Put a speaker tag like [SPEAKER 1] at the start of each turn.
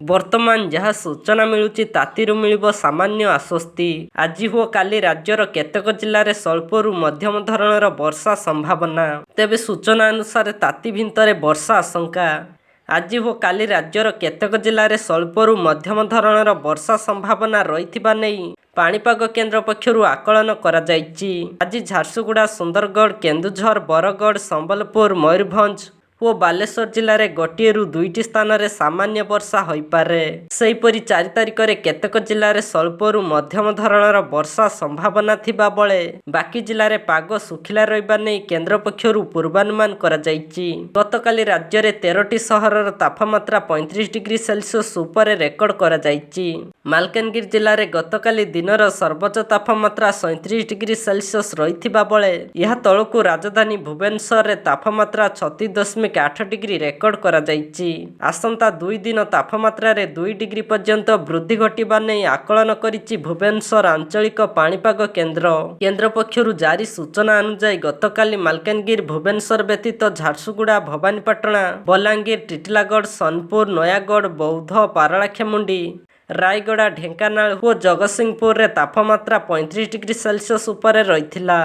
[SPEAKER 1] ବର୍ତ୍ତମାନ ଯାହା ସୂଚନା ମିଳୁଛି, ତାତିରୁ ମିଳିବ ସାମାନ୍ୟ ଆଶ୍ୱସ୍ତି। ଆଜି ଓ କାଲି ରାଜ୍ୟର କେତେକ ଜିଲ୍ଲାରେ ସ୍ୱଳ୍ପରୁ ମଧ୍ୟମ ଧରଣର ବର୍ଷା ସମ୍ଭାବନା। ତେବେ ସୂଚନା ଅନୁସାରେ ତାତି ଭିତରେ ବର୍ଷା ଆଶଙ୍କା। ଆଜି ଓ କାଲି ରାଜ୍ୟର କେତେକ ଜିଲ୍ଲାରେ ସ୍ୱଳ୍ପରୁ ମଧ୍ୟମ ଧରଣର ବର୍ଷା ସମ୍ଭାବନା ରହିଥିବା ନେଇ ପାଣିପାଗ କେନ୍ଦ୍ର ପକ୍ଷରୁ ଆକଳନ କରାଯାଇଛି। ଆଜି ଝାରସୁଗୁଡ଼ା, ସୁନ୍ଦରଗଡ଼, କେନ୍ଦୁଝର, ବରଗଡ଼, ସମ୍ବଲପୁର, ମୟୂରଭଞ୍ଜ ଓ ବାଲେଶ୍ୱର ଜିଲ୍ଲାରେ ଗୋଟିଏରୁ ଦୁଇଟି ସ୍ଥାନରେ ସାମାନ୍ୟ ବର୍ଷା ହୋଇପାରେ। ସେହିପରି 4 ତାରିଖରେ କେତେକ ଜିଲ୍ଲାରେ ସ୍ୱଳ୍ପରୁ ମଧ୍ୟମ ଧରଣର ବର୍ଷା ସମ୍ଭାବନା ଥିବା ବେଳେ ବାକି ଜିଲ୍ଲାରେ ପାଗ ଶୁଖିଲା ରହିବା ନେଇ କେନ୍ଦ୍ର ପକ୍ଷରୁ ପୂର୍ବାନୁମାନ କରାଯାଇଛି। ଗତକାଲି ରାଜ୍ୟରେ 13ଟି ସହରର ତାପମାତ୍ରା 35 ଡିଗ୍ରୀ ସେଲସିୟସ ଉପରେ ରେକର୍ଡ କରାଯାଇଛି। ମାଲକାନଗିରି ଜିଲ୍ଲାରେ ଗତକାଲି ଦିନର ସର୍ବୋଚ୍ଚ ତାପମାତ୍ରା 37 ଡିଗ୍ରୀ ସେଲସିୟସ ରହିଥିବା ବେଳେ ଏହା ତଳକୁ ରାଜଧାନୀ ଭୁବନେଶ୍ୱରରେ ତାପମାତ୍ରା 36.8 ଡିଗ୍ରୀ ରେକର୍ଡ କରାଯାଇଛି। ଆସନ୍ତା 2 ଦିନ ତାପମାତ୍ରାରେ 2 ଡିଗ୍ରୀ ପର୍ଯ୍ୟନ୍ତ ବୃଦ୍ଧି ଘଟିବା ନେଇ ଆକଳନ କରିଛି ଭୁବନେଶ୍ୱର ଆଞ୍ଚଳିକ ପାଣିପାଗ କେନ୍ଦ୍ର। କେନ୍ଦ୍ର ପକ୍ଷରୁ ଜାରି ସୂଚନା ଅନୁଯାୟୀ, ଗତକାଲି ମାଲକାନଗିରି, ଭୁବନେଶ୍ୱର ବ୍ୟତୀତ ଝାରସୁଗୁଡ଼ା, ଭବାନୀପାଟଣା, ବଲାଙ୍ଗୀର, ଟିଟିଲାଗଡ଼, ସୋନପୁର, ନୟାଗଡ଼, ବୌଦ୍ଧ, ପାରଳାଖେମୁଣ୍ଡି, ରାୟଗଡ଼ା, ଢେଙ୍କାନାଳ ଓ ଜଗତସିଂହପୁରରେ ତାପମାତ୍ରା 35 ଡିଗ୍ରୀ ସେଲସିୟସ ଉପରେ ରହିଥିଲା।